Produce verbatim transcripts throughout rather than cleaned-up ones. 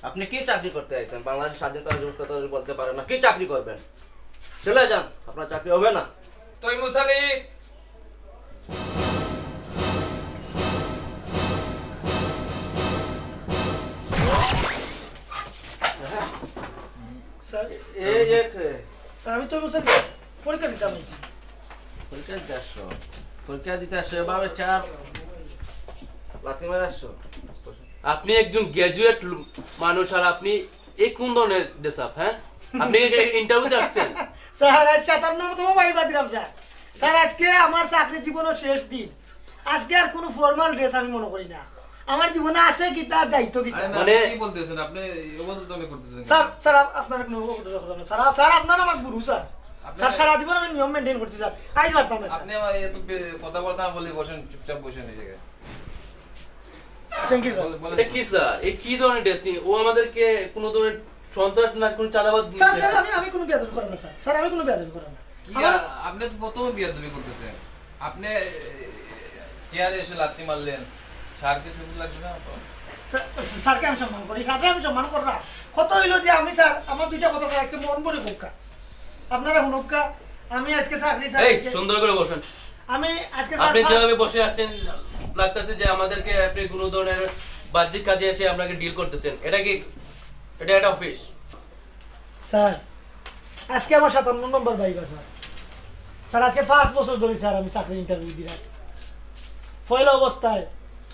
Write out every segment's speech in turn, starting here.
আপনি কি চাকরি করতে আইছেন? বাংলাদেশের স্বাধীনতা দিবস কথা যদি বলতে পারেন না, কি চাকরি করবেন? চলে যান, আপনার চাকরি হবে না। তৈমুর আলী। স্যার, এই এক স্যার, আমি তো স্যার পরীক্ষা দিতে আইছি। পরীক্ষা দিতে আসছো? পরীক্ষা দিতে আসছো, এভাবে চার লাথি মারে আসছো? আপনি একজন গ্র্যাজুয়েট মানুষ, আর আপনি এই কোন ধরনের ড্রেস আপ, হ্যাঁ? আপনি ইন্টারভিউতে আসছেন? স্যার, আজ সাতান্নতম ভাইবা দিলাম স্যার। স্যার, আজকে আমার চাকরি জীবনের শেষ দিন। আজকে আর কোনো ফর্মাল ড্রেস আমি মনে করি না। আমার জীবনে আছে কিতা আর দায়িত্ব কিতা। আরে না, মানে আপনি কি বলতেছেন? আপনি অভদ্রতামি করতেছেন কেন? স্যার, স্যার, আপ-, আপনারা কোনো অভদ্রতা করবেন না। স্যার, আপ-, স্যার, আপনারা আমার গুরু স্যার। আপনি স্যার, সারা জীবন আমি নিয়ম মেনটেন করছি স্যার। আইজ পারতাম না স্যার। আপনি আমার এত বে-, কথাবার্তা না বলে বসেন, চুপচাপ বসেন এই জায়গায়। Thank you sir. বলে-, বলেন এটা স্যার। কি স্যার? এই কি ধরনের ড্রেস নিয়ে? ও আমাদেরকে কোনো ধরনের সন্ত্রাস না কোনো চাঁদাবাদ স্যার, নিতে স্যার, আমি, আমি কোনো বেয়াদবি করাম না স্যার। স্যার, আমি কোনো বেয়াদবি করাম না। কি আমার আ-, আপনি তো প্রথম বেয়াদবি করতেছেন। আপনি, এ, চেয়ারে এসে লাথি মারলেন। স্যারকে চুপ লাগবে না আপনার? স্যার, স্যারকে আমি সম্মান করি, স্যারকে আমি সম্মান করলাম। কত হইলো যে আমি স্যার, আমার দুইটা কথা স্যার, আজকে মন ভরে কউক্কা। আপনারা হুনউক্কা, আমি আজকে চাকরি স্যার, এই, আজকে সুন্দর করে বসেন। আমি আজকে স্যার, আপনি স্যার যেভাবে বসে আসছেন, লাগতেছে যে আমাদেরকে আপনি কোনো ধরনের বাহ্যিক কাজে এসে আপনাকে ডিল করতেছেন। এটা কি, এটা একটা অফিস? স্যার, আজকে আমার সাতান্ন নম্বর ভাইবা স্যার। স্যার, আজকে পাঁচ বছর ধরে স্যার আমি চাকরির ইন্টারভিউ দিলাম। পয়লা অবস্থায়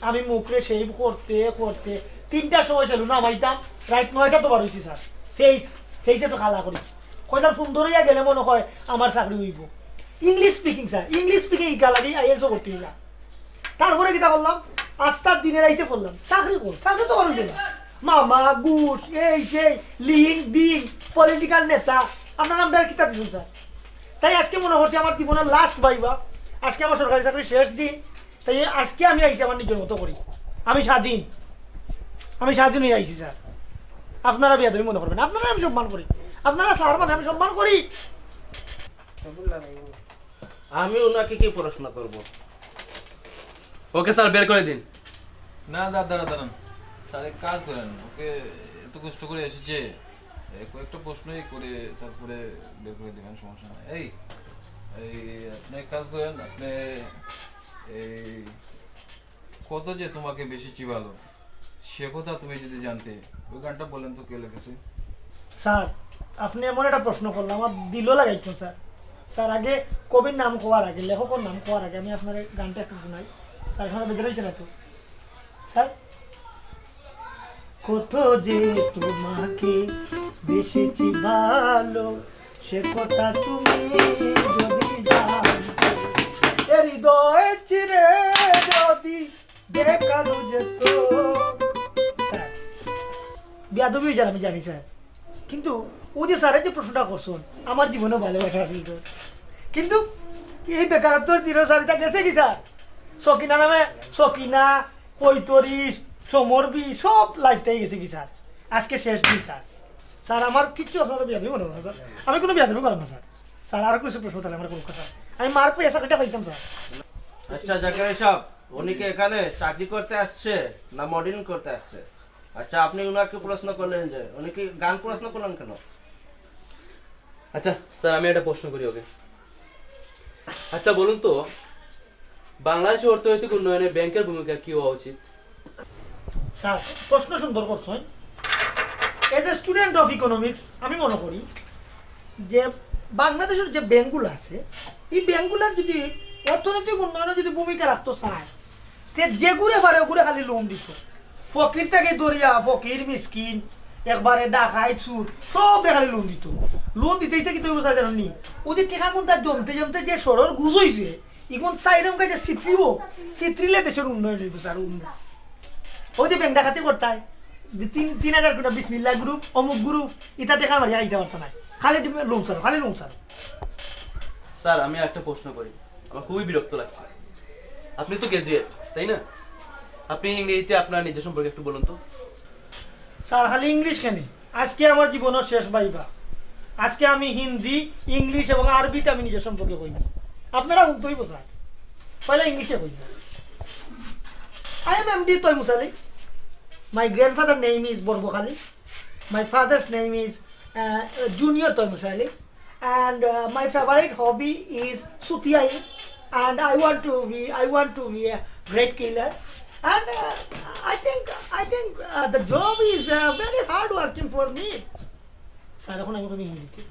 আমি মুখরে শেভ করতে করতে তিনটার সময় সেলুন নামাইতাম, রাইত নয়টা তো বার হইছি স্যার। ফেস, ফেসে তো কালা করি। কইলাম সুন্দর হইয়া গেলে মনে হয় আমার চাকরি হইব। English speaking sir, English speaking ইকা লাগে আইএলসও করতে হইলা। তারপরে কিতা করলাম? আস্তার দিনে রাইতে পড়লাম, চাকরি কর, চাকরি তো করা হইল না। মামা, ঘুষ, এই সেই, লিন বিন, পলিটিক্যাল নেতা, আপনার নামটা আর কিতা দিচ্ছেন স্যার? তাই আজকে মনে করছি আমার জীবনের লাস্ট ভাইবা, আজকে আমার সরকারি চাকরি শেষ দিন। তাই আজকে আমি আইছি আমার নিজের মতো করি, আমি স্বাধীন, আমি স্বাধীন হয়ে আইছি স্যার। আপনারা বেয়াদবি মনে করবেন, আপনারা আমি সম্মান করি, আপনারা স্যার মানে আমি সম্মান করি। আমি ওনাকে কি প্রশ্ন করব? ওকে স্যার, বের করে দিন। না, দা-, দাঁড়া, দাঁড়ান। স্যার, এক কাজ করেন, ওকে এত কষ্ট করে এসেছে, এ, কয়েকটা প্রশ্নই করে তারপরে বের করে দিবেন, সমস্যা নাই। এই, এই, আপনি এক কাজ করেন, আপনি এই কত যে তোমাকে বেশি চিবালো, সে কথা তুমি যদি জানতে। ওই গানটা বলেন তো, কে লিখেছে? স্যার, আপনি এমন একটা প্রশ্ন করলেন, আমার দিলও লাগাইতো স্যার। স্যার, আগে কবির নাম কওয়ার আগে, লেখকের নাম কওয়ার আগে আমি আপনার গানটা একটু শুনাই। স্যার, আপনারা বেজার হইছে না তো? স্যার, কত যে তোমাকে বেশি ভালো, সে কথা তুমি যদি জানতে, এ হৃদয় চিরে যদি দেখানো যেত। স্যার, বেয়াদবি হয়ে যার আমি জানি স্যার, কিন্তু ও যে স্যারে যে প্রশ্নটা করছেন, আমার জীবনে ভালোবাসা আছিল তো। কিন্তু এই বেকারত্বর চির সারিতা গেছে কি স্যার? সকিনা নামে, সকিনা, কৈতরিশ, সমরবি, সব লাইফটাই গেছে কি স্যার? আজকে শেষ দিন স্যার। স্যার, আমার কিচ্ছু আপনারা বেয়াদবি মনে হয় না স্যার, আমি কোনো বেয়াদবি করেন না স্যার। স্যার, আরো কিছু প্রশ্ন তাহলে আমার কোনো কথা, আমি মার্ক পেয়ে চাকরিটা পাইতাম স্যার। আচ্ছা জাকারিয়া সাহেব, উনি কি এখানে চাকরি করতে আসছে না মডেলিং করতে আসছে? আচ্ছা, আপনি ওনাকে প্রশ্ন করলেন যে, উনি কি গান প্রশ্ন করলেন কেন? আচ্ছা স্যার, আমি একটা প্রশ্ন করি ওকে। আচ্ছা বলুন তো, বাংলাদেশের অর্থনৈতিক উন্নয়নে ব্যাংকের ভূমিকা কি হওয়া উচিত? স্যার, প্রশ্ন সুন্দর করছেন। As a student of economics, আমি মনে করি যে বাংলাদেশের যে ব্যাংকগুলো আছে, এই ব্যাংকগুলোর যদি অর্থনৈতিক উন্নয়নে যদি ভূমিকা রাখতে চায়, তে যেগুরে পারে ওগুরে খালি লোন দিত। ফকির থাকি ধরিয়া, ফকির মিসকিন, একবারে ডাকাইত চুর, সবরে খালি লোন দিত। লোন দিতে দিতে কিন্তু বোঝা যায় নি, ওই যে টেকা কোনটা জমতে জমতে যে সরর গুজ হইছে, এখন চাইরম কাজে ছিত্রিব, ছিত্রিলে দেশের উন্নয়ন হইব স্যার, উন্নয়ন। ওই যে ব্যাংক ডাকাতি করতায়, যে তিন, তিন হাজার কোটি বিসমিল্লাহ গ্রুপ, অমুক গ্রুপ, ইটা টেকা মারিয়া আইতে পারতো না। খালি লোন স্যার, খালি লোন স্যার। স্যার, আমি একটা প্রশ্ন করি, আমার খুবই বিরক্ত লাগছে। আপনি তো গ্র্যাজুয়েট, তাই না? আপনি ইংরেজিতে আপনার নিজের সম্পর্কে একটু বলুন তো। স্যার, খালি ইংলিশ কেন? আজকে আমার জীবনের শেষ ভাইবা। আজকে আমি হিন্দি, ইংলিশ এবং আরবিতে আমি নিজের সম্পর্কে কইব। আপনারা হুনতে হইব স্যার। পয়লা ইংলিশে কই sir. I am M D Toimus Ali. My grandfather name is বর্বখালী। My father's name is uh, Junior Toimusali, and uh, my favorite hobby is sutiai, and I want to be I want to be a great killer, and uh, I think I think uh, the job is uh, very hard working for me. Sir, এখন আমি কইমু হিন্দিতে।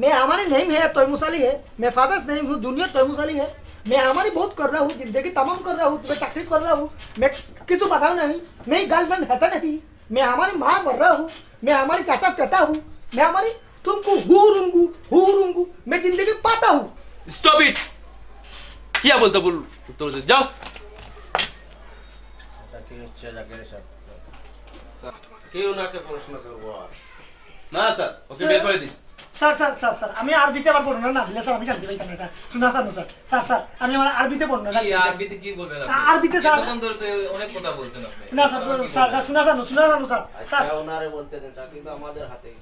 मैं हमारी नेम है तोयमुस अली है। मैं फादर्स नेम हूँ जूनियर तोयमुस अली है। मैं हमारी बहुत कर रहा हूँ, जिंदगी तमाम कर रहा हूँ, तुम्हें तकलीफ कर रहा हूँ। मैं किसी बताओ नहीं। मेरी गर्लफ्रेंड है नहीं। मैं हमारी माँ मर रहा हूँ। मैं हमारी चाचा पेटा हूँ। मैं हमारी तुमको हूरूंगू हूरूंगू। मैं जिंदगी पाता हूँ। Stop it. क्या बोलता बोल। उत्तर दे, जाओ। এটা কি হচ্ছে জাকির সাহেব? কেউ নাকে প্রশ্ন করবো আর না স্যার, ওকে বের করে দিন। স্যার স্যার স্যার স্যার আমি আরবিতে আবার বর্ণনা না দিলে স্যার আমি শান্তি পাইতাম না স্যার। শোনা স্যার, স্যার স্যার স্যার আমি আমার আরবিতে বর্ণনা কি দিতে চাই। আরবিতে কি বলবেন আ- আরবিতে স্যার। এতক্ষণ ধরে তো অনেক কথা বলছেন আপনি। না স্যার স্যার স্যার স্যার শোনা স্যার শোনা স্যার স্যার স্যার। আচ্ছা, ওনারে বলতে দেন, চাকরি তো আমাদের হাতেই।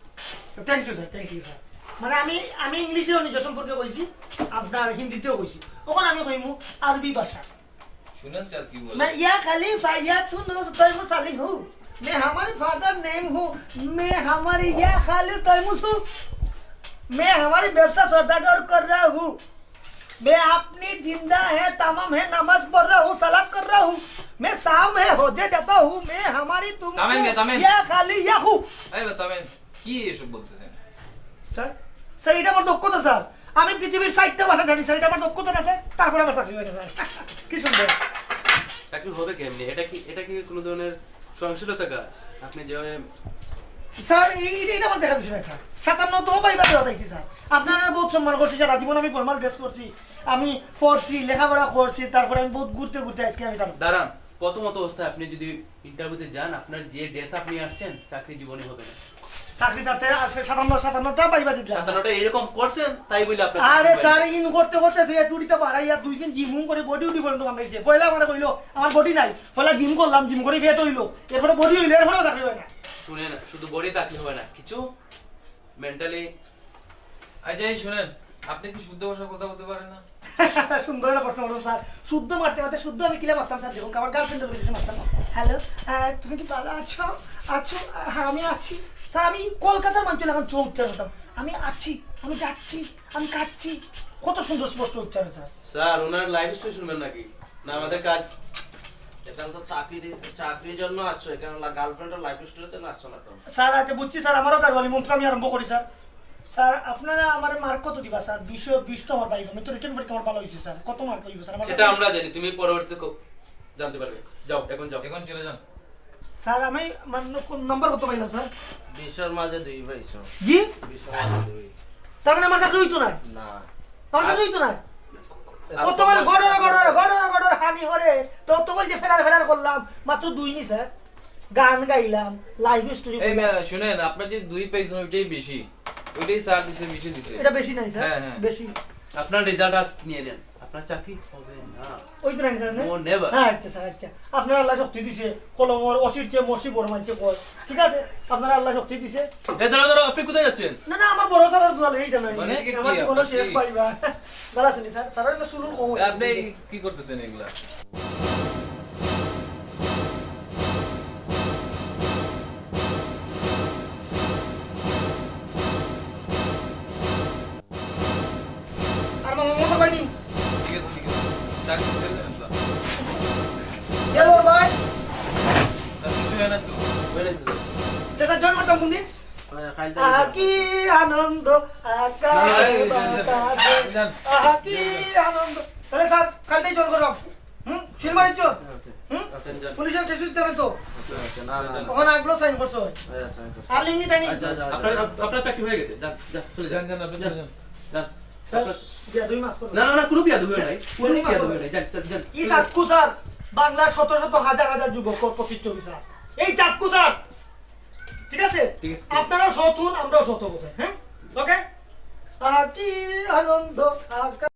Thank you sir, thank you sir. মানে আমি আমি ইংলিশেও নিজের সম্পর্কে কইছি, আপনার হিন্দিতেও কইছি। এখন আমি কইমু আরবি ভাষা। শুনেন স্যার কি বলে। मैं या खलीफा या तुनुस तैमूस अली हूँ। मैं हमारी फादर नेम हूँ। मैं हमारी या खाली तैमूस हूँ। मैं हमारी व्यवसाय सौदागर कर रहा हूँ। मैं अपनी जिंदा है, तमाम है, नमाज पढ़ रहा हूँ, सलाद कर रहा हूँ। मैं शाम है, होजे जाता हूँ। मैं हमारी तुम তামিল গে, তামিল। या खाली या हूँ। এই বা তামিল, কি এসব বলতেছেন? স্যার, স্যার, এটা আমার দক্ষতা স্যার। আমি পৃথিবীর ষাটটা ভাষা জানি স্যার, এটা আমার দক্ষতা না স্যার, তারপরে আমার চাকরি হয় না স্যার। কি সুন্দর। চাকরি হবে কেমনি? এটা কি এটা কি কোনো ধরনের সহনশীলতা কাজ? আপনি যেভাবে স্যার, এই এটা এটা আমার দেখার বিষয় না স্যার। সাতান্নতম ভাইবা দেওয়া পাইছি স্যার। আপনারা বহুত সম্মান করছি স্যার, আজীবন আমি ফর্মাল ড্রেস করছি, আমি পড়ছি, লেখাপড়া করছি, তারপরে আমি বহুত ঘুরতে ঘুরতে আজকে আমি স্যার। দাঁড়ান, প্রথমত অবস্থায় আপনি যদি ইন্টারভিউতে যান, আপনার যে ড্রেস আপনি আসছেন, চাকরি জীবনে হবে না। চাকরি ছাড়তে আর সে সাতান্ন সাতান্নটা ভাইবা দিতে সাতান্নটা এরকম করছেন, তাই বলে আপনার আরে চাকরি স্যার, পাইনি। ইন করতে করতে ফেট উঠিতে পারাই আর দুই দিন জিম করে বডি উডি করে তো বানাইছে। পয়লা আমারে কইলো আমার বডি নাই, পয়লা জিম করলাম, জিম করে ফেট হইলো, এরপরে বডি হইলো, এরপরে চাকরি হয় না। শুনে না, শুধু বডি থাকলে হবে না, কিছু মেন্টালি আচ্ছা এই শুনেন, আপনি কি শুদ্ধ ভাষায় কথা বলতে পারেন না? সুন্দর একটা প্রশ্ন করলাম স্যার। শুদ্ধ মারতে মারতে শুদ্ধ আমি কিলা মারতাম স্যার, দেখুন আমার গার্লফ্রেন্ডের কাছে মারতাম। হ্যালো, তুমি কি ভালো আছো? আছো? আহ, হ্যাঁ, আমি আছি। স্যার, আমি কলকাতার মানুষ এখন চৌ উচ্চারণ করতাম। আমি আছি, আমি যাচ্ছি, আমি খাচ্ছি। কত সুন্দর স্পষ্ট উচ্চারণ স্যার। স্যার, ওনার লাইফ স্টোরি শুনবেন নাকি? না, আমাদের কাজ। এখানে তো চাকরি চাকরির জন্য আসছো, এখানে গার্লফ্রেন্ডের লাইফ স্টোরিতে না আসছো না তো। স্যার, আচ্ছা বুঝছি স্যার, আমারও গারোয়ালি মন্ত্র আমি আরম্ভ করি স্যার। স্যার, আপনারা আমার মার্ক কত দিবা স্যার? বিশ, বিশ তো আমার বাইরে, আমি তো রিটেন পরীক্ষা আমার ভালো হয়েছে স্যার। কত মার্ক হইবে স্যার? আমার সেটা আমরা জানি, তুমি পরবর্তীতে ক- জানতে পারবে। যাও, এখন যাও। এখন চলে যান। স্যার, আমি মানে কোন নাম্বার কত পাইলাম স্যার? বিশের মাঝে দুই পাইছো। জি? বিশের মাঝে দুই। তার মানে আমার চাকরি হইতো না? না। আমার চাকরি হইতো না? কত বলে গড়র গড়র গড়র গড়র হানি হরে, তো তো বলছে ফেরার ফেরার করলাম, মাত্র দুই নি স্যার। গান গাইলাম, লাইভ স্টোরি এই মিয়া, শুনেন, আপনার যে দুই পাইছেন ওইটাই বেশি, ওইটাই স্যার দিছে, বেশি দিছে। এটা বেশি নাই স্যার? হ্যাঁ, হ্যাঁ। বেশি। আপনার রেজাল্ট আজ নিয়ে নেন, আপনার চাকরি হবে না। ওই তো নাই স্যার, না? No, never. হ্যাঁ, আচ্ছা স্যার, আচ্ছা। আপনার আল্লাহ শক্তি দিছে, কলমর অসির চেয়ে মসি বড় মানছে কয়। ঠিক আছে, আপনার আল্লাহ শক্তি দিছে। এই দাঁড়াও, দাঁড়াও, আপনি কোথায় যাচ্ছেন? না না, আমার বড় স্যারের দোয়া লই জানা। মানে কি, কি আমার কোনো আপনার শেষ কি? পাইবা। দাঁড়া শুনি স্যার, স্যার হলো শুরুর কম। আপনি কি করতেছেন এগুলা? আর মামা মতো পাইনি। ঠিক আছে, ঠিক আছে। চাকরি ছেড়ে দেন, স্যার। চলো ভাই। স্যার, কিছু হয় না তো? বেড়েছে তো। যে স্যার জয়েন করতাম কোন দিন? মানে, কাইল আহা কি আনন্দ, আকাশে বাতাসে। যান। আহা কি আনন্দ। তাহলে স্যার, কালকেই জয়েন করলাম। হুম? সিলমারির জোর। হুম? পুলিশের কেস দিতে হবে তো। আচ্ছা, না, না, না। ওখানে আগলো সাইন করছো। হ্যাঁ, সাইন করছি। আর লিঙ্গি তানি। আচ্ছা, আচ্ছা, আচ্ছা। আপনার আপনার চাকরি হয়ে গেছে, যান, যান, চলে যান। যান, যান, আপনি চলে যান। যান। স্যার, বিয়া দুই মাফ করো। না না না, কোনো বিয়া দুই নাই, কোনো বিয়া দুই নাই। যান, যান, যান। এই চাক্কু স্যার, বাংলার শত শত হাজার হাজার যুবক প্রতিচ্ছবি স্যার। এই চাক্কু স্যার, ঠিক আছে? ঠিক আছে। আপনারা সৎ হন, আমরাও সৎ হবো স্যার, হ্যাঁ? ওকে? আহা কি আনন্দ, আহা